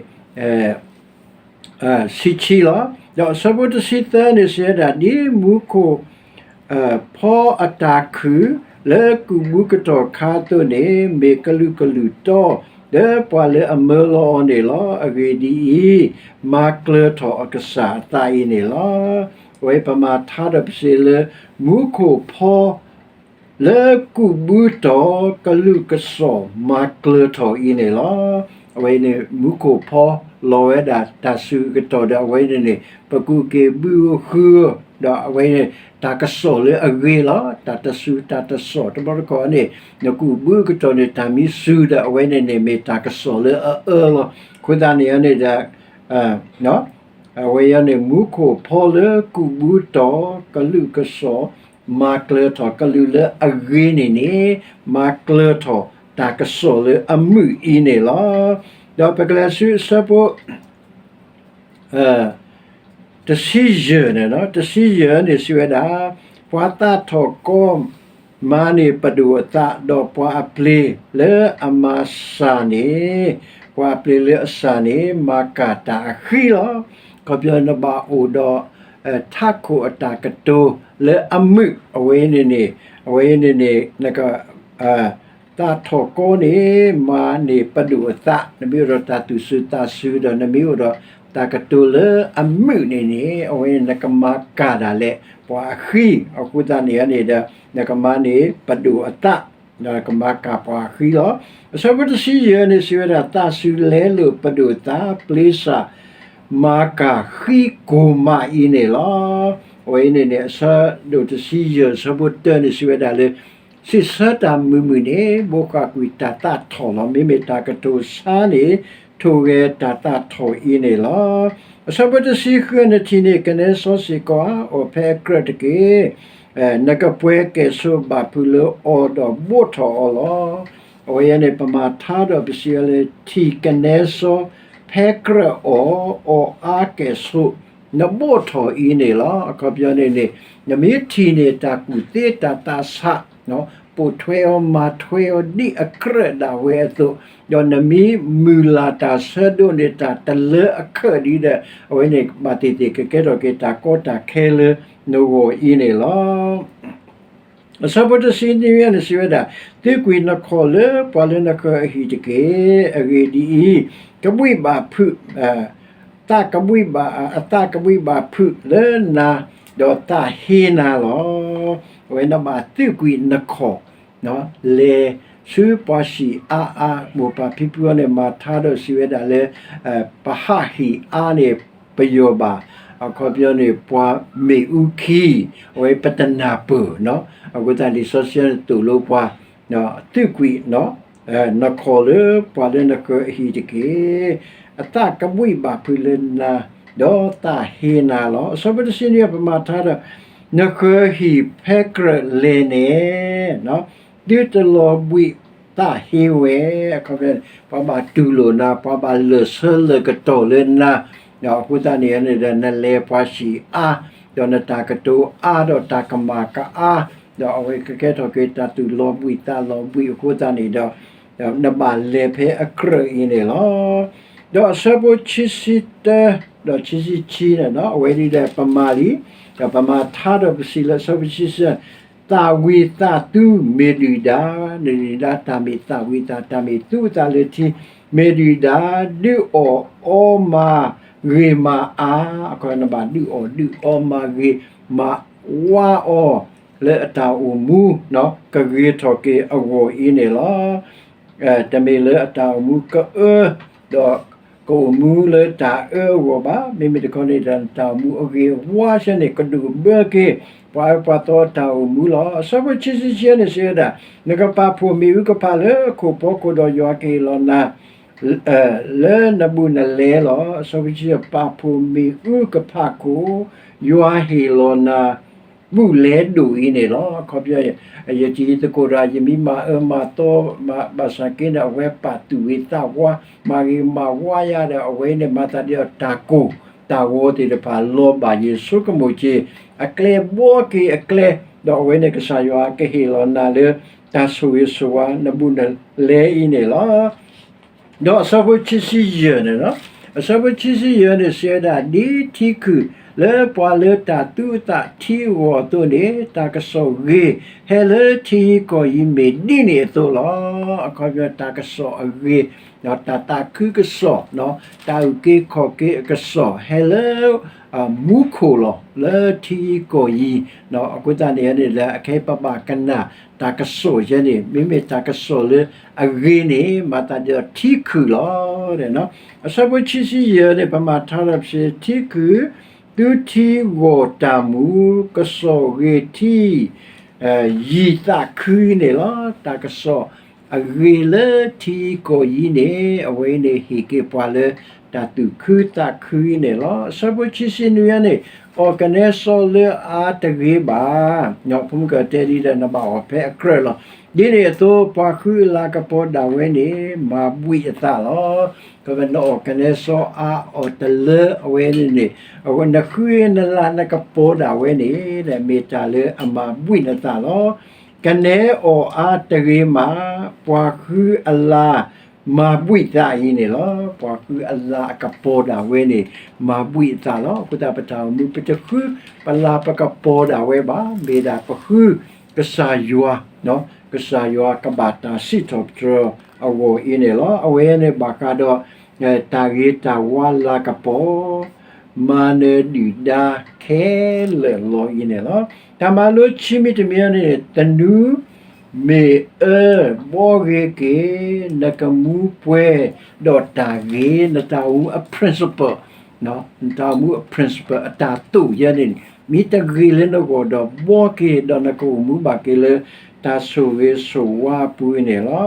ဆံဆံလီၤ. ဒီးအဆၢဖိတဆံသၢန့ၣ် စံးဝဲဒၣ် ဒ်မူခိၣ်ဖီအတၢ်ခုၣ် လၢကူၣ်ဘုကတီၢ်ခါအသိးန့ၣ် မ့ၢ်ကလုာ်ကလုာ်တီ လၢပှၤလၢအမၢလီၤအီၤန့ၣ်လီၤ. အဂ့ၢ်ဒ်အံၤ, မၤကျၢၤထီၣ်အကစၢ်အသးအံၤန့ၣ်လီၤ. အဝဲပမၤထါဒီးပစံးလၢ မူခိၣ်ဖီ လၢကူၣ်ဘုတီၢ် ကလုာ်ကစီၣ်မၤကျၢၤထီၣ်အံၤန့ၣ်လီၤ. အဝဲန့ၣ် မူခိၣ်ဖီလီၤဝဲဒၣ်တၢ်စူၤကတီၢ်ဒီး အဝဲန့ၣ်န့ၣ် ပကူးက့ၤဘုဧိၤဃုဧိၤ ဒီးအဝဲန့ၣ် တၢ်ကစီၣ်လၢအဂ့ၤလီၤ. တၢ်တစူၤတၢ်တစီၣ်တဘျီတခီၣ်န့ၣ် နကူးဘုကတီၢ်န့ၣ် တၢ်မံစူၤဒီး အဝဲန့ၣ်န့ၣ် မ့ၢ်တၢ်ကစီၣ်လၢအအၢလီၤ. အဃိသတးန့ၣ်န့ၣ်ဒီး အဝဲအံၤန့ၣ် မူခိၣ်ဖီလၢကူၣ်ဘုတီၢ် ကလုာ်ကစီၣ် မၤကျၢၤထီၣ် ကလုာ်လၢအဂ့ၤန့ၣ်န့ၣ် မၤကျၢၤထီၣ်တၢ်ကစီၣ်လၢအမုာ်အံၤန့ၣ်လီၤ. ဒီးပကလဲၤဆူအဆၢဖိ တဆံယဲၢ်န့ၣ်လီၤ. တဆံယဲၢ်န့ၣ် စံးဝဲဒၣ်, ပှၤသးထီၣ်ကီ မၤန့ၢ်ပဒိၣ်အသး, ဒီးပှၤအပျ့ၤလၢအမၤစၢ်န့ၣ်, ပှၤအပျ့ၤလၢအစၢ်န့ၣ် မၤကၢ်တၢ်အဃံလီၤ. ခီဖျိနဘၣ်အိၣ်ဒီး ထးခိၣ်အတၢ်ကတိၤလၢအမုာ်, အဝဲန့ၣ်န့ၣ်, အဝဲန့ၣ်န့ၣ် နက သးထီၣ်ကီန့ၣ် မၤန့ၢ်ပဒိၣ်အသး, နမ့ၢ်အိၣ်ဒီးတၢ်သူၣ်စူၤသးစူၤဒီး နမ့ၢ်အိၣ်ဒီးတၢ်ကတိၤလၢအမုာ်န့ၣ်န့ၣ် အဝဲန့ၣ်နကမၤကၢ်ဒၣ်လဲာ် ပှၤအဃံ, အဃိသတးန့ၣ်န့ၣ်ဒီး နကမၤန့ၢ်ပဒိၣ်အသး, ဒီးကမၤကၢ်ပှၤအဃံလီၤ. အဆၢဖိတဆံယဲၢ်န့ၣ် စံးဝဲဒၣ် သးစူၤလဲလိာ်ပဒိၣ်သး, ပျ့ၤစၢ် မၤကၤဃံကိၢ်မးအံၤန့ၣ်လီၤ. အဝဲအံၤန့ၣ်န့ၣ် အဆၢဒိၣ်တဆံယဲၢ် အဆၢဖိတၢန့ၣ် စံးဝဲဒၣ်လၢ စံးဆၢတၢ်မုာ်မုာ်န့ၣ် ဘိးဃၣ်ကွံာ်တၢ်သးထီၣ်လီၤ. မ့မ့ၢ်တၢ်ကတိၤဆါန့ၣ် ထိၣ်ဂဲၤတၢ်သးထီၣ်အံၤန့ၣ်လီၤ. အဆၢဖိတဆံဃု နထံၣ်န့ၢ်ကနဲစီစ့ၢ်ကီးဧါ, အီၣ်ဖဲအကြၢးတက့ၢ်. နကပှဲၤကဲၣ်ဆိးဘၣ်ဖုးလၢအီၤဒီးဘိးထီၣ်အီၤလီၤ. အဝဲအံၤန့ၣ် ပမၤထါဒီးပစံးဝဲလၢ ထံၣ်ကနဲစီ ဖဲကြၢးအီၣ်, အီၣ်အါကဲၣ်ဆိး နဘိးထီၣ်အံၤန့ၣ်လီၤ. အခီပညီန့ၣ်န့ၣ် နမ့ၢ်ထံၣ်န့ၢ်တၢ်ကူၣ်သ့တၢ်သးဆး ပိာ်ထွဲအီၤမၤထွဲအီၤဒ်အကြၢးဒၣ်ဝဲအသိး, ဒီးနမ့ၢ်မုၢ်လၢ်တၢ်ဆၢဒိးန့ၢ်တၢ်တလၢအခၢးဒ်ဒီး အဝဲန့ၣ်ဘၣ်သ့ၣ်သ့ၣ်ကကဲထီၣ်က့ၤ တၢ်ကီတၢ်ခဲလၢနဂီၢ်အံၤန့ၣ်လီၤ. အဆၢဖိတဆံနွံန့ၣ် စံးဝဲဒၣ်, သုးကွံာ်နခီၣ်လၢပှၤလၢနဃၢၤအဟံၣ်တက့ၢ်. အဂ့ၢ်ဒ်အံၤ, ကဘှံးဘၣ်ဖုး, သးကဘှံးဘၣ်, အသးကဘှံးဘၣ်ဖုးလၢနၤ, ဒီးသးဟ့နၤလီၤ. အဝဲနဘၣ်သုးကွံာ်နခီၣ် လဲၤဆူပှၤဟံၣ်အါအါ, မိၢ်ပၢ်ဖံဖုအံၤန့ၣ် မၤထါဒီးစံးဝဲဒၣ်လၢ ပဟးဟံၣ်အါန့ၣ် ပယီၤဘၣ်, အခီပညီန့ၣ် ပှၤမ့ၣ်အူခံ, အဝဲပတနၢ်ပၢၢ်, အဃိသတးလံာ်စီဆှံန့ၣ်သိၣ်လိပှၤ, သုးကွံာ် နခီၣ်လၢပှၤလၢနဃၢၤအဟံၣ်တက့ၢ်. အသးကဘှံးဘၣ်ဖုးလၢနၤ, ဒီးသးဟ့နၤလီၤ. အဆၢဖိတဆံနွံ ပမၤထါဒီး, နဃၢၤဟံၣ်ဖဲကြၢးလဲၣ်န့ၣ် သုတလီၤဘှံးသးဟ့ဝဲ, အခီပညီန့ၣ် ပှၤဘၣ်တူၢ်လိာ်နၤ, ပှၤဘၣ်လၢာ်ဆၢလၢာ်ကတီၢ်လၢနၤ, အဃိသတးန့ၣ်န့ၣ်ဒီး နလဲၤပှၤဟံၣ်အါ, ဒီးနတၢ်ကတိၤအါဒီးတၢ်ကမၣ်ကအါ, ဒီးအဝဲကကဲထီၣ်က့ၤတၢ်သူၣ်လီၤဘှံးသးလီၤဘှံးအဃိသတးန့ၣ်ဒီး နဘၣ်လဲၤဖဲအကြၢးအံၤန့ၣ်လီၤ. ဒီးအဆၢဖိခံဆံတၢ ဒီးခံဆံခံန့ၣ် အဝဲဒ်ဒီးပမၤလံ, ဒီးပမၤထါဒီးပစံးလၢအဆၢဖိခံဆံ, သးဝံၣ်သးသူမ့ၢ်ဒုၣ်ဒါ, နဒုၣ်ဒါတၢ်မ့ၢ်သးဝံၣ်သး, တၢ်မ့ၢ်သူအသးလၢထံ, မ့ၢ်ဒုၣ်ဒါ, ဒုးအီၣ်အီမၤဂ့ၤမၤအါ, အခီနဘၣ်ဒုးအီၣ်ဒုးအီမၤဂ့ၤ, မၤဝါအီၤလၢအတၢ်အိၣ်မူ ကဂ့ၤထီၣ်က့ၤအဂီၢ်အံၤန့ၣ်လီၤ. တမ့ၢ်လၢအတၢ်အိၣ်မူကအၢ, ဒီးကအိၣ်မူလၢတၢ်အၢအဂီၢ်ဘၣ်, မ့မ့ၢ်တခီန့ၣ်ဒီး နတၢ်အိၣ်မူအဂ့ၤအဝါဆၢန့ၣ် ကဒိၣ်ဘၢက့ၤ ပှၤအၢပှၤသီအတၢ်အိၣ်မူလီၤ. အဆၢဖိခံဆံခံန့ၣ် စံးဝဲဒၣ်, နကပာ်ဖှိၣ်မ့ၣ်အူကဖၣ်လၢခိၣ်ဖီခိၣ်ဒီးယွၤကဟ့ၣ်လီၤနၤ လၢနဘူးနလဲလီၤ. အဆၢဖိခံဆံ ပာ်ဖှိၣ်မ့ၣ်အူကဖၣ်ခိၣ်, ယွၤဟ့ၣ်လီၤနၤ ဘူးလဲဒိၣ်အံၤန့ၣ်လီၤ. အခီပညီ ယတံၤသကိးဒီး ယမ့ၢ်မၤအၢမၤသီ ဘၣ်ဆၣ်က့န့ၣ် အဝဲပာ်သူၣ်ဂ့ၤသးဝါ မၤဂ့ၤမၤဝါယၤဒီး အဝဲန့ၣ်မၤသးဒ်အီၤတၢ်ကိၢ်တၢ်ဂီၤသ့ၣ်တဖၣ် လီၤဘၣ်ယဆိကမိၣ်က့ၤ အကျဲဘှီက့ၤအကျဲ, ဒီးအဝဲန့ၣ်ကစၢ်ယွၤကဟ့ၣ်လီၤနၤလၢ တၢ်ဆိၣ်ဂ့ၤဆိၣ်ဝါ နဘူးနလဲအံၤန့ၣ်လီၤ. ဒီးအဆၢဖိခံဆံယဲၢ်န့ၣ်လီၤ. အဆၢဖိခံဆံယဲၢ်န့ၣ် စံးဝဲဒၣ် ဒ်ထံခုၣ်လၢပှၤလၢတၢ်သူအသးထံအဂီၢ်အသိးန့ၣ် တၢ်ကစီၣ်ဂ့ၤ ဟဲလၢထံယံၤကီၢ်ယံၤမ့ၢ်ဒ်န့ၣ်အသိးလီၤ. အခီပညီ တၢ်ကစီၣ်အဂ့ၤ, တၢ်သးခုကစီၣ်, တၢ်အုၣ်က့ၤခီၣ်က့ၤအကစီၣ် ဟဲလၢ မူခိၣ်လီၤ လၢထံယံၤကီၢ်ယံၤ, အဃိသတးန့ၣ်န့ၣ် လၢအခဲအံၤပဘၣ်ကနၣ် တၢ်ကစီၣ်ယဲန့ၣ် မ့မ့ၢ်တၢ်ကစီၣ်လၢအဂ့ၤန့ၣ် မၤသးဒ်ထံခုၣ်လီၤ. အဆၢဖိခံဆံယဲၢ်န့ၣ် ပမၤထါဒီးပစံး ထံခုၣ် သုထံဂီၢ်တၢ်မူ ကစီၣ်ဂ့ၤထံ ယံၤသးခုန့ၣ်လီၤ. တၢ်ကစီၣ်အဂ့ၤလၢထံကီၢ်ယံၤန့ၣ် အဝဲန့ၣ်ဟ့ၣ်က့ၤပှၤလၢ တၢ်သူၣ်ခုသးခုအံၤန့ၣ်လီၤ. အဆၢဖိခံဆံနွံန့ၣ် အီၣ်ကနဲစီလၢအါတဂ့ၤဘၣ်. ဖိမုၣ်ကတဲဒ်ဒီး နဘၣ်အီၣ်ဖဲအကြၢးလီၤ. ဒ်န့ၣ်အသိး ပှၤဃုအလၤကပီၤဒၣ်ဝဲန့ၣ် မၤဘှံးအသးလီၤ. နအီၣ်ကနဲစီအါအီၣ်တလၢအဝဲန့ၣ်န့ၣ် နဃုနလၤနကပီၤဒၣ်ဝဲန့ၣ် မ့ၢ်တၢ်လၢအမၤဘှံးနသးလီၤ. ကနဲအီၣ်အါတဂ့ၤမး, ပှၤဃုအလၤမၤဘှံးသးအံၤန့ၣ်လီၤ. ပှၤဃုအလၤအကပီၤဒၣ်ဝဲန့ၣ် မၤဘှံးအသးလီၤ. အဃိသတးပတၢ်အိၣ်မူ ပတဃုပလၤပကပီၤဒၣ်ဝဲဘၣ်, မ့ၢ်ဒၣ်ပဃုကစၢ်ယွၤ, ကစၢ်ယွၤကဘၣ်တၢ်စံးထီၣ်ပတြၢၤအဂီၢ်အံၤန့ၣ်လီၤ. အဝဲန့ၣ်ဘၣ်ဃးဒီး တၢ်ဂ့ၤတၢ်ဝါလၤကပီၤ မၤနၢၤဒုၣ်ဒါခဲလၢာ်လီၤအံၤန့ၣ်လီၤ. တၢ်မၤလိခံမံၤတမံၤန့ၣ် သနူမ့ၢ်အၢဘှီဂ့ၤက့ၤ နကမူပှဲၤဒီးတၢ်ဂ့ၤ, နတၢ်အိၣ်မူအ principle တၢ်အိၣ်မူအ principle အတၢ်သိၣ်ယဲန့ၣ် မ့ၢ်တဂ့ၤလၢနဂီၢ်ဒီး ဘှီက့ၤဒီးနကအိၣ်မူဘၣ်က့ၤလၢ တၢ်ဆိၣ်ဂ့ၤဆိၣ်ဝါအပူၤန့ၣ်လီၤ.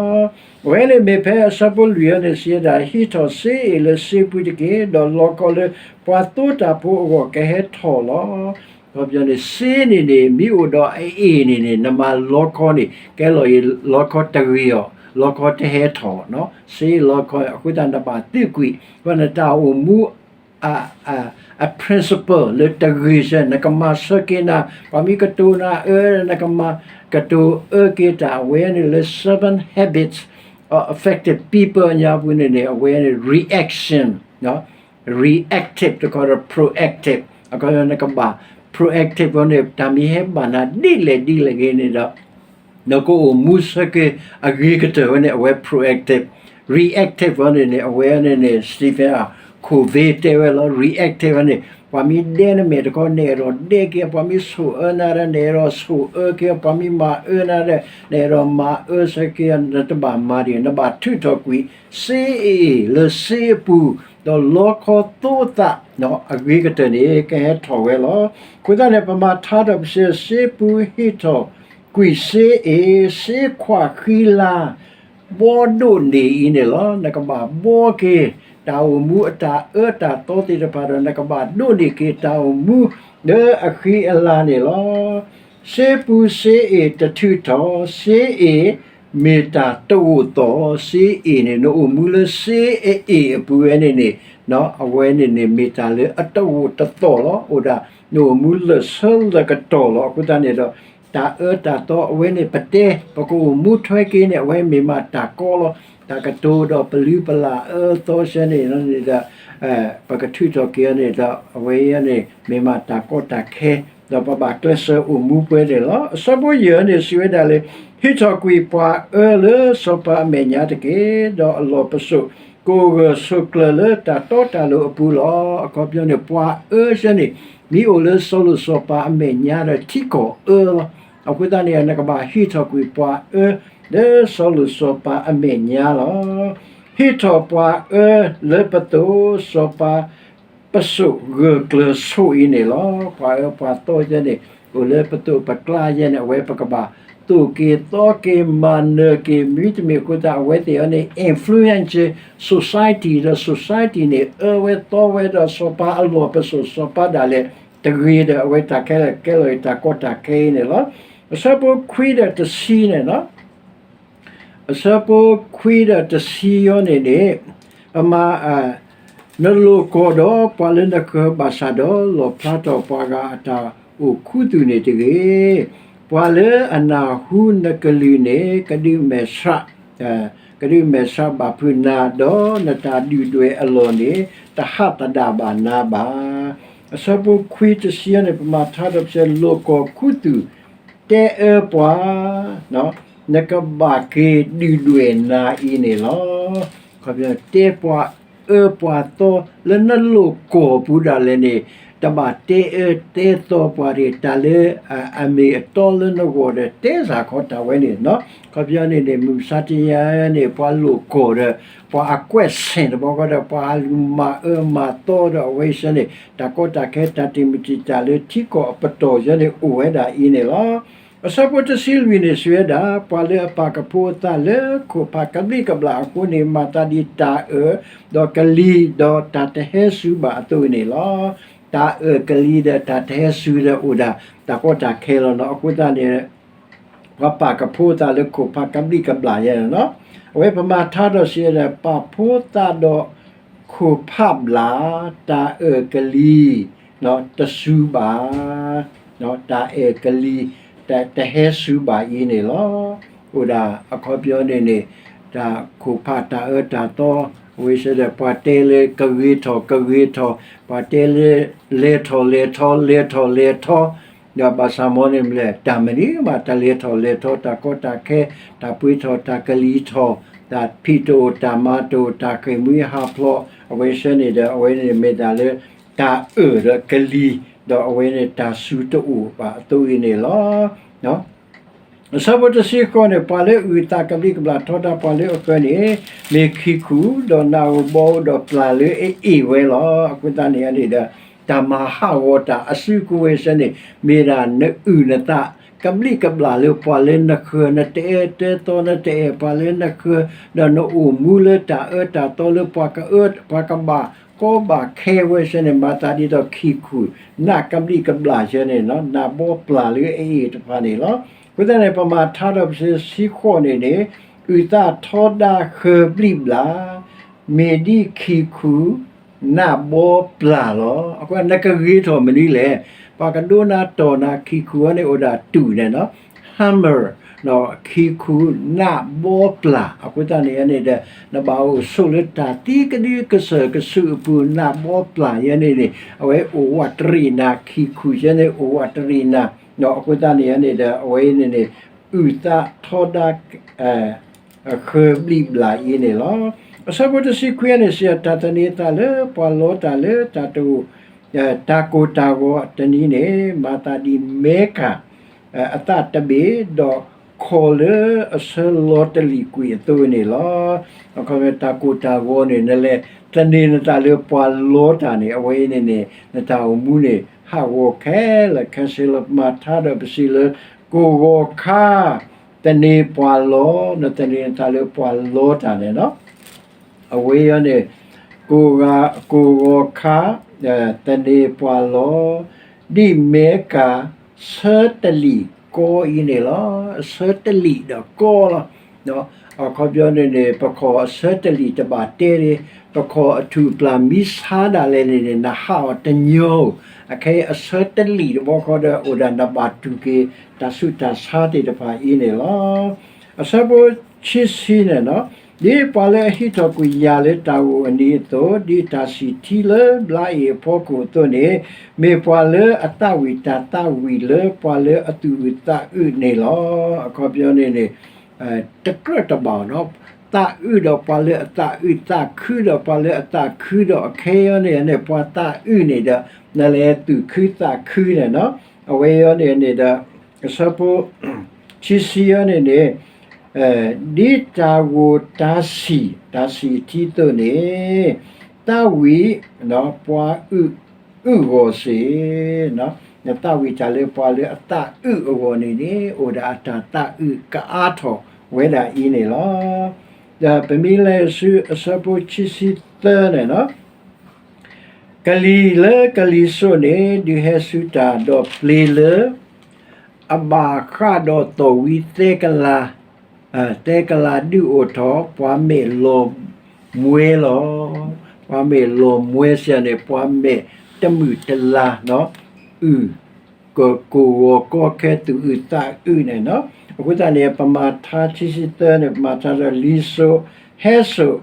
အဝဲန့ၣ်မ့ၢ်ဖဲအဆၢဖိလွံၢ်အံၤန့ၣ် စံးဝဲဒၣ် ဟံးထီၣ်စ့အ့ၣ်လၢစ့ပူၤတက့ၢ်, ဒီးလီခီလၢပှၤသိတၢ်ဖိအဂီၢ်ကဟဲထီၣ်လီၤ. အခီပညီန့ၣ် စ့န့ၣ်န့ၣ် မ့ၢ်အိၣ်ဒီးအအ့ၣ်န့ၣ်န့ၣ် နမၤလီခီန့ၣ် ကဲလီၤအံၤ လီခီတဂ့ၤအီၤ, လီခီတဟဲထီၣ်, စ့လီခီ အဃိသတးနဘၣ်သံကွံာ် အဃိန့ၣ်တၢ်အိၣ်မူ အ principle လၢတဂ့ၤစဲ နကမၤဆၢက့ၤနၤ, ပှၤမ့ၢ်ကတိၤနၤအၢ နကမၤကတိၤအၢက့ၤတၢ် အဝဲန့ၣ်လၢ seven habits of effective people အညါပူၤန့ၣ်န့ၣ် အဝဲန့ၣ် reaction, reactive တခီဒီး proactive အခီပညီနကဘၣ် proactive အဃိန့ၣ် တၢ်မ့ၢ်ဟဲဘၣ်နၤဒ်လဲၣ်ဒ်လဲၣ်ဂ့ၤန့ၣ်ဒီး နကအိၣ်မူဆၢက့ၤအဂ့ၤကတၢၢ်ဝဲန့ၣ် အဝဲ proactive, reactive ဝဲန့ၣ်န့ၣ် အဝဲန့ၣ်န့ၣ် Stephen Covey တဲဝဲလီၤ. Reactive ဝဲန့ၣ် ပှၤမ့ၢ်ဒဲနမဲာ်တခီ နအဲၣ်ဒိးဒဲက့ၤ, ပှၤမ့ၢ်ဆိၣ်အၢနၤဒီး နအဲၣ်ဒိးဆိၣ်အၢက့ၤ, ပှၤမ့ၢ်မၤအၢနၤဒီး နအဲၣ်ဒိးမၤအၢဆၢက့ၤ, နတဘၣ်မၤဒ်န့ၣ် နဘၣ်ထုးထီၣ်ကွံာ် စ့အ့ၣ်လၢစ့အပူၤ, ဒီးလီခီသိသး အဂ့ၤကတၢၢ်န့ၣ် ကဟဲထီၣ်ဝဲလီၤ. အဃိသတးန့ၣ် ပမၤထါထီၣ်ပစံး စ့ပူၤဟံးထီၣ်ကွံာ်စ့အ့ၣ်, စ့ခွါဃံလၤ ဘှီဒိၣ်န့ၢ်အံၤန့ၣ်လီၤ. နကဘၣ်ဘှီက့ၤ တၢ်အိၣ်မူအတၢ်အၢတၢ်သီသ့ၣ်တဖၣ်ဒီး နကဘၣ်ဒိၣ်န့ၢ်က့ၤတၢ်အိၣ်မူလၢအဃံအလၤန့ၣ်လီၤ. စ့ပူၤစ့အ့ၣ်တထုးထီၣ်, စ့အ့ၣ်မ့ၢ်တၢ်တအိၣ်သီၣ်, စ့အ့ၣ်န့ၣ် နအိၣ်မူလၢစ့အအ့ၣ်အပူၤဝဲန့ၣ်န့ၣ် အဝဲန့ၣ်န့ၣ် မ့ၢ်တၢ်လၢအတအိၣ်တသီၣ်လီၤ. အိၣ်ဒၣ် နအိၣ်မူလၢာ်ဆၢလၢာ်ကတီၢ်လီၤ. အဃိသတးန့ၣ်ဒီး တၢ်အၢတၢ်သီအဝဲန့ၣ် ပတဲ ပကအိၣ်မူထွဲက့ၤန့ၣ် အဝဲမ့ၢ်မးတၢ်ကီလီၤ. တၢ်ကတိၤဒီးပလုၢ်ပလၢ်အၢသီဆၢန့ၣ်န့ၣ်ဒီး ပကထုးထီၣ်က့ၤအီၤန့ၣ်ဒီး အဝဲအံၤန့ၣ် မ့ၢ်မးတၢ်ကီတၢ်ခဲ ဒီးပဘၣ်ကျဲးစၢးအိၣ်မူပှဲၤန့ၣ်လီၤ. အဆၢဖိယဲၢ်န့ၣ် စံးဝဲဒၣ်လၢ ဟံးထီၣ်ကွံာ်ပှၤအၢလၢစီၤပၤအမဲာ်ညါတက့ၢ်, ဒီးအလီၢ်ပစိာ် ကအိၣ်ဂၢၢ်ဆိးကျၢၤလၢတၢ်တီတၢ်လိၤအပူၤလီၤ. အခီပညီန့ၣ် ပှၤအၢဆၢန့ၣ် မ့ၢ်အိၣ်လၢစီၤလိၤစီၤပၤအမဲာ်ညါဒီး ထံကီၢ်အၢလီၤ. အဃိသတးန့ၣ် နကဘၣ်ဟံးထီၣ်ကွံာ်ပှၤအၢ လၢစီၤလိၤစီၤပၤအမဲာ်ညါလီၤ. ဟံးထီၣ်ပှၤအၢလၢပသိး စီၤပၤ ပစိာ်ဂၢၢ်ကျၢၤဆိအံၤန့ၣ်လီၤ. ပှၤအၢပှၤသီယဲန့ၣ် အိၣ်လၢပသိးပကျါယဲန့ၣ် အဝဲပကဘၣ်သိၣ်က့ၤသီက့ၤ မၤနၢၤက့ၤ မ့တမ့ၢ်အဃိသတး အဝဲသ့ၣ်အံၤန့ၣ် influence society ဒီး society န့ၣ် အၢဝဲသီဝဲဒီး စီၤပၤအလီၢ်ပစိာ် စီၤပၤဒၣ်လဲာ်တဂ့ၤဒီး အဝဲတၢ်ခဲလၢာ် ကဲလီၤအံၤတၢ်ကီတၢ်ခဲအံၤန့ၣ်လီၤ. အဆၢဖိခွံဒီးတဆံန့ၣ် အဆၢဖိခွံဒီးတဆံယဲန့ၣ်န့ၣ် ပမၤ နလိာ်ကီၢ်ဒီးပှၤလၢနဃၢၤဘၣ်ဆၣ်ဒီး လီၣ်ဖျါထီၣ်ပှၤဂၤအတၢ်အိၣ်ခူသူၣ်န့ၣ်တဂ့ၤ. ပှၤလၢအနၢ်ဟူနကလုၢ်န့ၣ် ကဒုးမဲာ်ဆှး ကဒုးမဲာ်ဆှးဘၣ်ဖုးနၤ, ဒီးနတၢ်ဒုၣ်ဒွဲၣ်အလီၢ်န့ၣ် တဟးသဒၣ်ဘၣ်နၤဘၣ်. အဆၢဖိခွံတဆံန့ၣ် ပမၤထါဒီးပစဲး လိာ်ကီၢ်ခူသူၣ် တဲအၢပှၤ နကဘၣ်က့ၤဒုၣ်ဒွဲၣ်နၤအံၤန့ၣ်လီၤ. တဲပှၤအၢပှၤသီ လၢနလိာ်ကီၢ်ပူၤဒၣ်လဲာ်န့ၣ် တဘၣ်တဲအၢတဲသီပှၤတဂ့ၤ, တၢ်လၢအမ့ၢ်အတီလၢနဂီၢ်ဒီး တဲစ့ၢ်ကီးတၢ်ဝဲန့ၣ်လီၤ. အခီပညီန့ၣ်န့ၣ် မုၢ်မဆါတနံၤအံၤန့ၣ် ပှၤလိာ်ကီၢ်ဒီး ပှၤအကွဲးစ့ၣ်တဘျီဃီဒီး ပှၤအလုၢ်မၤအၢမၤသီဒီး အဝဲစ့ၢ်န့ၣ် တၢ်ကီတၢ်ခဲ တၢ်တံာ်မုၢ်တံာ်တာ်လၢထံကီၢ်အပတီၢ်စ့ၢ်န့ၣ် အိၣ်ဝဲဒၣ်အံၤန့ၣ်လီၤ. အဆၢဖိတဆံလွံၢ်န့ၣ် စံးဝဲဒၣ် ပှၤလၢအပာ်ကဖိအသးလၢခိၣ်ဖးကဘျံးကဘျၣ်အဃိန့ၣ် မၤသးဒ်တၢ်အၢၣ် ဒီးကလံၤ ဒီးတၢ်တဟဲစူၤဘၣ်အသိးန့ၣ်လီၤ. တၢ်အၢၣ်ကလံၤဒီးတၢ်တဟဲစူၤဒီးအိၣ်ဒၣ်တၢ်ကီတၢ်ခဲလီၤနီၤ. အဃိသတးန့ၣ် ပှၤပာ်ကဖိအသးလၢခိၣ်ဖးကဘျံးကဘျၣ်ယဲန့ၣ်လီၤ. အဝဲပမၤထါဒီးစံးဝဲဒၣ် ပာ်ဖိသးဒီးခိၣ်ဖးဘျၣ် တၢ်အၢၣ်ကလံၤ တစူၤဘၣ် တၢ်အၢၣ်ကလံၤ တဟဲစူၤဘၣ်အံၤန့ၣ်လီၤ. အိၣ်ဒၣ်အခီပညီန့ၣ်န့ၣ် တၢ်ခိၣ်ဖးတၢ်အၢတၢ်သီ အဝဲစ့ၢ်ဒီး ပှၤတဲလၢကဂ့ၤထီၣ် ကဂ့ၤထီၣ် ပှၤတဲလၢ လဲၤထီၣ်လဲၤထီ လဲၤထီၣ်လဲၤထီ ဒီးဘၣ်ဆၣ်မ့ၢ်န့ၣ်မ့ၢ်လဲၣ် တၢ်မနုၤမး တၢ်လဲၤထီၣ်လဲၤထီ တၢ်ကီတၢ်ခဲ တၢ်ပှ့ၤထီၣ် တၢ်ကလံၤထီၣ် တၢ်ဖံးတအိၣ် တၢ်မၤတအိၣ် တၢ်ဃ့ၢ်မှံဟးဖျိး အဝဲစ့ၢ်န့ၣ်ဒီး အဝဲန့ၣ်မ့ၢ်တၢ်လၢ တၢ်အၢၣ်ဒီးကလံၤ ဒီးအဝဲန့ၣ်တၢ်စူၤတအိၣ်ဘၣ်အသိးအံၤန့ၣ်လီၤ. အဆၢဖိတဆံဃိးန့ၣ် ပှၤလၢအုၣ်သးကဘျံးကဘျၣ်ထီဒါပှၤလၢအဃၢၤန့ၣ် မ့ၢ်ခံၣ်ခူၣ်, ဒီးနၢ်ဧိၤဘီဧိၤဒီးပျၢ်လၢအအ့ၣ်ဝဲလီၤ. အဃိသတးန့ၣ်န့ၣ်ဒီး တၢ်မၤဟးဂီၤတၢ်အစုကဝဲၤစ့ၢ်န့ၣ် မ့ၢ်ဒၣ်နအုၣ်နသး ကဘျံးကဘျၣ်လၢပှၤလၢနဃၢၤ, နတအဲၣ်တၢ်သီ နတအဲၣ်ပှၤလၢနဃၢၤ, ဒီးနအိၣ်မူလၢတၢ်အၢတၢ်သီလၢပှၤကအၢ ပှၤကဘၣ်ကီဘၣ်ခဲဝဲစ့ၢ်န့ၣ် မၤသးဒ်သိးခံၣ်ခူၣ် နးကဘျံးကဘျၣ်စ့ၢ်န့ၣ် နးဘီပျၢ်လၢအအ့ၣ်တဖၣ်န့ၣ်လီၤ. အဃိသတးန့ၣ် ပမၤထါဒီးပစံးဆံဃိးန့ၣ်န့ၣ် အုၣ်သးထီဒါဃၢၤဘျံးဘျၣ် မ့ၢ်ဒ်ခံၣ်ခူၣ် နးဘီပျၢ်လီၤ. အဃိနကဂ့ၤထီၣ်မနုၤလဲၣ်, ပှၤကဒိနၤတီၢ်နၤ ခံၣ်ခူၣ်အံၤန့ၣ်အိၣ်ဒၣ်တူၢ်န့ၣ်လီၤ, hammer, ခံၣ်ခူၣ်နးဘီပျၢ်. အဃိသတးန့ၣ်န့ၣ်ဒီး နဘၣ်အိၣ်ဆိးလၢတၢ်သံကဒုကစၢၢ်ကဆူးအပူၤ နးဘီပျၢ်ယဲန့ၣ်န့ၣ် အဝဲအိၣ်ဝးတရံးနၤ ခံၣ်ခူၣ်ယဲန့ၣ် အိၣ်ဝးတရံးနၤ, အဃိသတးန့ၣ်န့ၣ်ဒီး အဝဲအံၤန့ၣ်န့ၣ် အုၣ်သးထီဒါ ဃၢၤဘျံးဘျၣ်အံၤန့ၣ်လီၤ. အဆၢဖိတဆံခွံန့ၣ် စံးတၢ်သန့ၤသးလၢပှၤလီတၢ်လၢတၢ်တအိၣ် တၢ်ကိၢ်တၢ်ဂီၤတနံၤန့ၣ် မၤသးဒ်မဲကၤ အသးတဘ့ၣ် ဒီးခီၣ်လၢအဆၢလီၤတလံာ်ကွံာ်အသိးန့ၣ်လီၤ. အခီပညီတၢ်ကိၢ်တၢ်ဂီၤန့ၣ် နလဲၤသန့ၤနသးလၢပှၤလီတၢ်န့ၣ် အဝဲအံၤန့ၣ်န့ၣ် နတၢ်အိၣ်မူန့ၣ် ဟးဂီၤခဲလၢာ်ခဲဆ့လီၤ. ပမၤထါဒီးပစံးလၢ ကိၢ်ဂီၤခါ သန့ၤပှၤလီ, နသန့ၤနသးလၢပှၤလီတၢ်န့ၣ်လီၤ. အဝဲအံၤန့ၣ် ကိၢ်ဂီၤခါ သန့ၤပှၤလီ ဒ်မဲကၤ ဆၢတလံာ်ကီအံၤန့ၣ်လီၤ. အဆၢတလံာ်ဒီးကီလီၤ. အခီပညီန့ၣ်န့ၣ် ပခီၣ်အဆၢတလံာ်တဘၣ်တဲန့ၣ် ပခီၣ်အထူၣ်ပျၢ်မံဆါဒၣ်လဲာ်န့ၣ်န့ၣ် နဟးအီၤတညီဧိၤ, အခဲအံၤအဆၢတလံာ်တဘျီဃီဒီး အိၣ်ဒၣ်နဘၣ်တူၢ်က့ၤ တၢ်ဆူးတၢ်ဆါသ့ၣ်တဖၣ်အံၤန့ၣ်လီၤ. အဆၢဖိခံဆံန့ၣ်လီၤ. ဒ်ပှၤလၢအဟံးထီၣ်ကွံာ်ယာ်လၢတၢ်ဂိၢ်အနံၤအသိး, ဒ်တၢ်ဆံၣ်ထံလၢဘျါအ့ၣ်အဖီခိၣ်အသိးန့ၣ်, မ့ၢ်ပှၤလၢအသးဝံၣ်တၢ်သးဝံၣ်လၢပှၤလၢအသူၣ်အုးသးအုးန့ၣ်လီၤ. အခီပညီန့ၣ်န့ၣ် တကြၢးတဘၣ်နီၤ, သးအုးဒီးပှၤလၢအသးအုး, သးခုဒီးပှၤလၢအသးခုဒီး အခဲအံၤန့ၣ်န့ၣ် ပှၤသးအုးန့ၣ်ဒီး နလဲၤသူၣ်ခုသးခုန့ၣ်နီၤ. အဝဲအံၤန့ၣ်န့ၣ်ဒီး အဆၢဖိ ခံဆံအံၤန့ၣ်န့ၣ် ဒ်တၢ်ဂိၢ်တၢ်ဆံၣ်, တၢ်ဆံၣ်ထံသိးန့ၣ် သးဝံၣ် ပှၤအုၣ် အုၣ်ဂီၢ်စ့ၢ်, နသးဝံၣ်တၢ်လၢပှၤလၢအသးအုးအဂီၢ်န့ၣ်န့ၣ် အိၣ်ဒၣ်အတၢ်သးအုးကအါထီၣ်ဝဲဒၣ်အံၤန့ၣ်လီၤ. ဒီးပမ့ၢ်လဲၤဆူအဆၢဖိခံဆံသၢန့ၣ်လီၤ. ကလံၤလၢကလံၤစိးန့ၣ် ဒုးဟဲဆူတၢ်, ဒီးပျ့ၤလၢ အဘၣ်ဃးဒီးသီၣ်ဝံၤသဲကလၤ, သဲကလၤဒုးအိၣ်ထီၣ် ပှၤမဲာ်လီၤမွဲလီၤ. ပှၤမဲာ်လီၤမွဲစ့ၢ်န့ၣ် ပှၤမဲာ်တမုာ်တလၤ, အုၣ် ကကိၢ်ဂီၤကီခဲ သူၣ်အုးသးအုးန့ၣ်လီၤ. အဃိသတးန့ၣ် ပမၤထါခံဆံသၢန့ၣ် ပမၤထါဒီးလံာ်စိးဟဲစိး,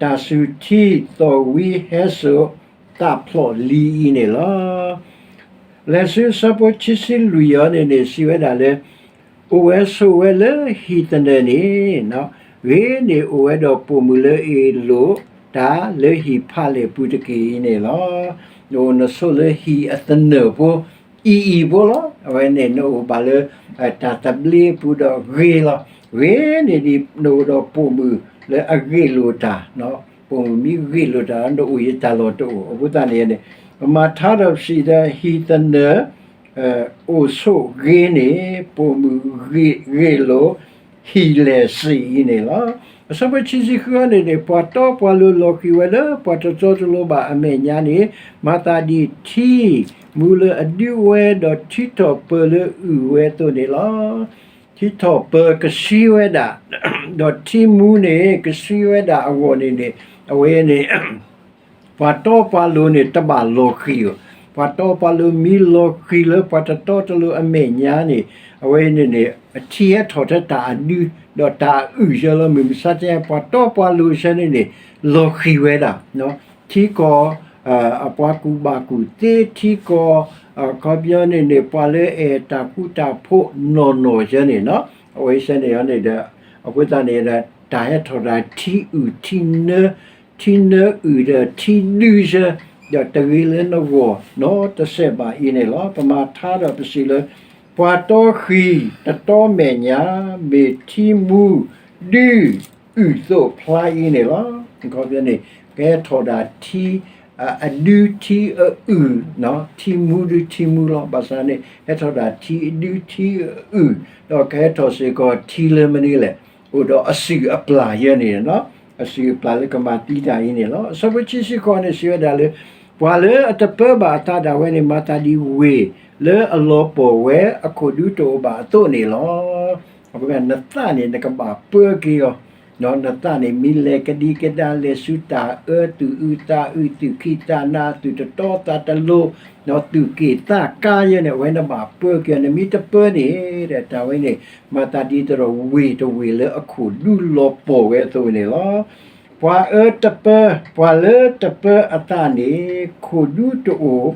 တၢ်ဆူၣ်ထံ သီၣ်ဝံၤဟဲစိး သးဖျိးလံအံၤန့ၣ်လီၤ. လဲၤဆူအဆၢဖိခံဆံလွံၢ်အံၤန့ၣ်န့ၣ် စံးဝဲဒၣ်လၢ အိၣ်ဝဲဆိးဝဲလၢဟံၣ်သနၢၣ်န့ၣ်, ဂ့ၤန့ၢ်အိၣ်ဝဲဒီးပိာ်မုၣ်လၢအ့ၣ်လိာ်တၢ်လၢဟံၣ်ဖးလဲၢ်ပူၤတက့ၢ်အံၤန့ၣ်လီၤ. နအိၣ်နဆိးလၢဟံၣ်အသနၢၣ်ဖိ, အံၤအံၤဖိလီၤ. အဝဲန့ၣ်နအိၣ်ဘၣ်လၢ တၢ်သဘျ့ပူၤဒီးဂ့ၤလီၤ. ဂ့ၤန့ၢ်ဒ် နအိၣ်ဒီးပိာ်မုၣ်လၢအဂ့ၢ်လိာ်တၢ်, ပိာ်မုၣ်မ့ၢ်ဂ့ၢ်လိာ်တၢ် နအိၣ်ယတၢ်လီၢ်တအိၣ်. အဃိသတးန့ၣ်န့ၣ် ပမၤထါဒီးပစံးဒီးဟံၣ်သနၢၣ် အိၣ်ဆိးဂ့ၤန့ၢ် ပိာ်မုၣ်ဂ့ၢ်လိာ် ဟံၣ်လဲၢ်စ့ၢ်အံၤန့ၣ်လီၤ. အဆၢဖိခံဆံဃုအံၤန့ၣ်န့ၣ် ပှၤတီပှၤလိၤလီၤဃံၤဝဲလၢပှၤတတီတလိၤဘၣ်အမဲာ်ညါန့ၣ်, မၤသးဒ်ထံမူလၢအဒုးဝဲဒီးထံထီၣ်ပၢၤလၢအုၣ်ဝဲအသိးန့ၣ်လီၤ. ထံထီၣ်ပၢၤကဆှံဝဲဒၣ်, ဒီးထံမူန့ၣ် ကဆှံဝဲဒၣ်အဂီၢ်န့ၣ်န့ၣ်, အဝဲန့ၣ် ပှၤတီပှၤလိၤန့ၣ် တဘၣ်လီၤဃံၤဧိၤ, ပှၤတီပှၤလိၤမ့ၢ်လီၤဃံၤလၢပှၤတတီတလိၤအမဲာ်ညါန့ၣ်, အဝဲန့ၣ်န့ၣ် အထံဟဲထီၣ်ထဲတၢ်အဒု ဒီးတၢ်အုၣ်ဆၢလီၤ. မုၢ်မဆါတနံၤ ပှၤတီပှၤလိၤဆၢန့ၣ်န့ၣ် လီၤဃံၤဝဲဒၣ်, ထံကီၢ် အပှၤကူၣ်ဘၣ်ကူၣ်သ့ထံကီၢ်, အခီပညီန့ၣ်န့ၣ် ပှၤလၢအဲၣ်တၢ်ဃူတၢ်ဖိးနီၢ်နီၢ်ဆၢန့ၣ်နီၤ, အဝဲဆၢန့ၣ်န့ၣ်ဒီး အဃိသတးန့ၣ်ဒီး တၢ်ဟဲထီၣ်တၢ်ထံအုၣ်ထံနၢ, ထံနၢအုၣ်ဒီးထံဒုဆၢ, ဒီးတဂ့ၤလၢနဂီၢ်နီတစဲးဘၣ်အံၤန့ၣ်လီၤ. ပမၤထါဒီးပစံးလၢ ပှၤတီဃံၢ်တတီမဲာ်ညါ မ့ၢ်ထံမူဒုးအုၣ်သိးဖျါအံၤန့ၣ်လီၤ. အခီပညီန့ၣ် ကဟဲထီၣ်ဒၣ်ထံ အဒုထံအအုၣ်, ထံမူဒုထံမူလီၤ. ဘၣ်ဆၣ်န့ၣ် ဟဲထီၣ်ဒၣ်ထံအဒုထံအအုၣ်, ဒီးကဟဲထီၣ်စ့ၢ်ကီးထံလၢမနုၤလဲၣ်, အိၣ်ဒီးအစုၣ်အပျၢ်ယဲန့ၣ်, အစုၣ်အပျၢ်လၢကမၤသံတၢ်အံၤန့ၣ်လီၤ. အဆၢဖိခံဆံဃိးန့ၣ် စံးဝဲဒၣ်လၢ ပှၤလၢအတပၢဘၣ်အသးဒၣ်ဝဲန့ၣ် မၤသးဒ်ဝ့ၢ်လၢအလီၤပှီၢ်ဝဲအခိၣ်ဒူတအိၣ်ဘၣ်အသိးန့ၣ်လီၤ. အဃိနသးန့ၣ် နကဘၣ်ပၢက့ၤအီၤ, နသးန့ၣ် မ့ၢ်လဲၤကဒံကဒါ လဲၤဆူတၢ်အၢ သူၣ်အုးသးအုး သူၣ်ခံးသးနၤ သူၣ်တတီသးတလိၤ, သူၣ်က့ၣ်သးကါယဲန့ၣ် အဝဲနဘၣ်ပၢက့ၤအီၤ. နမ့ၢ်တပၢန့ၣ် တၢ်ဝဲန့ၣ် မၤသးဒ်သိးဒီးဝ့ၢ်တဝ့ၢ်လၢအခိၣ်ဒူလီၤပှီၢ်ဝဲအသိးန့ၣ်လီၤ. ပှၤအၢတပၢ, ပှၤလၢတပၢအသးန့ၣ် ခိၣ်ဒူတအိၣ်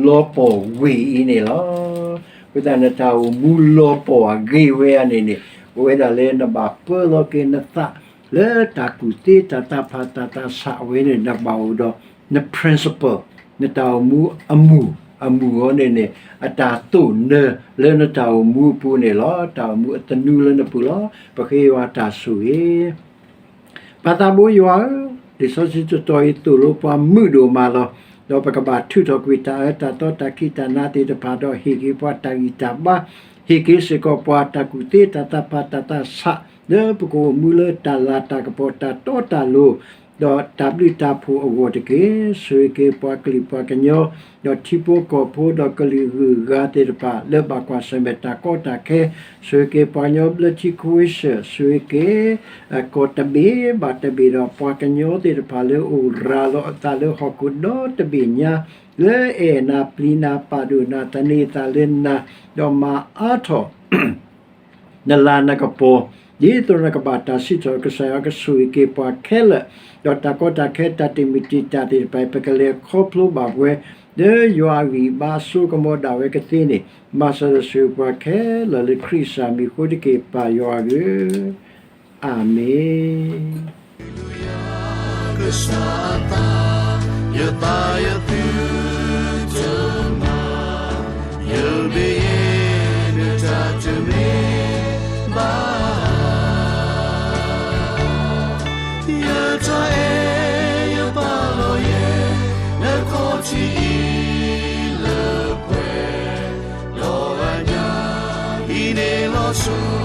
လီၤပှီၢ်ဝ့ၢ်အံၤန့ၣ်လီၤ. အဃိသတး နတၢ်အိၣ်မူလီၤပှီၢ်အဂ့ၤဝဲအံၤန့ၣ်န့ၣ် အိၣ်ဝဲဒၣ်လၢနဘၣ်ပၢလီၤက့ၤနသး လၢတၢ်ကူၣ်သ့တၢ်သးဖးတၢ်သးဆးဝဲန့ၣ် နဘၣ်အိၣ်ဒီးန principle, နတၢ်အိၣ်မူအမူၢ်, အမူၢ်အီၤန့ၣ်န့ၣ် အတၢ်သိၣ်နၢၤလၢနတၢ်အိၣ်မူအပူၤန့ၣ်လီၤ. တၢ်အိၣ်မူအသနူလၢနပူၤလီၤ. ပဃ့ယွၤတၢ်ဆိၣ်ဂ့ၤ ပၢ်သးဘိယွၤဧၢ, လံာ်စီဆှံတတီၤအံၤသိၣ်လိပှၤမုာ်ဒိၣ်မးလီၤ. ဒီးပကဘၣ်ထုးထီၣ်ကွံာ်တၢ်အၢတၢ်သီတၢ်ခံးတၢ်နၤသ့ၣ်တဖၣ် ဒီးဟ့ၣ်က့ၤပှၤတၢ်ဂံၢ်တၢ်ဘါ, ဟ့ၣ်က့ၤစ့ၢ်ကီးပှၤတၢ်ကူၣ်သ့တၢ်သးဖးတၢ်သးဆး လၢပကအိၣ်မူလၢတၢ်လၤတၢ်ကပီၤတၢ်တီတၢ်လိၤ ဒီးတၢ်ဘျုးတၢ်ဖှိၣ်အဂီၢ်တက့ၢ်. ဆိၣ်ဂ့ၤက့ၤပှၤကလုာ်ပှၤကညီ, ဒီးထံဖိကီၢ်ဖိ ဒီးကလုာ်ဂုၤဂၤသ့ၣ်တဖၣ် လၢဘၣ်ကွၢ်ဆၢၣ်မဲာ်တၢ်ကီတၢ်ခဲ, ဆိၣ်ဂ့ၤက့ၤပှၤကညီဘျၢထံခဝ့ၡၢၣ်, ဆိၣ်ဂ့ၤက့ၤ ကီၢ်တဘ့ၣ်ဘၣ်တဘ့ၣ် ဒီးပှၤကညီသ့ၣ်တဖၣ်လၢအိၣ်ရၤလီၤအသးလၢဟီၣ်ခိၣ်ဒီတဘ့ၣ်ညါ, လၢအဲၣ်နၤပျံၤနၤပာ်ဒိၣ်နၤသန့ၤအသးလၢနၤ, ဒီးမၤအါထီၣ် နလၤနကပီၤ, ဒ်သိးနကဘၣ်တၢ်စံးထီၣ် ကစၢ်ယွၤကဆိၣ်ဂ့ၤက့ၤပှၤခဲလၢာ်, ဒီးတၢ်ကီတၢ်ခဲတၢ်တမံၤတံာ်တာ်သ့ၣ်တဖၣ် ပကလဲၤခီဖျိဘၣ်ပဝဲ လၢယွၤအဂံၢ်ဘါအစိကမီၤဒၣ်ဝဲကသ့န့ၣ်, မၤစၢၤဒီးဆိၣ်ဂ့ၤပှၤခဲလၢာ်လၢခရံာ်စၢ်မံၤအဃိတက့ၢ် ပၢ်ယွၤဧၢ, အၤမ့ၣ်. ကစၢ်အသး ယသးယသုတမၤ ယမ့ၢ်ယဲ နတၢ်တမ့ၢ်ဘၣ် ယတၢ်အဲၣ်ယပာ်လီၤယဲ နခီၣ်ထံးအံၤလၢပှဲၤ လီၤဂာ်ညါ အံၤန့ၣ်လီၤဆီ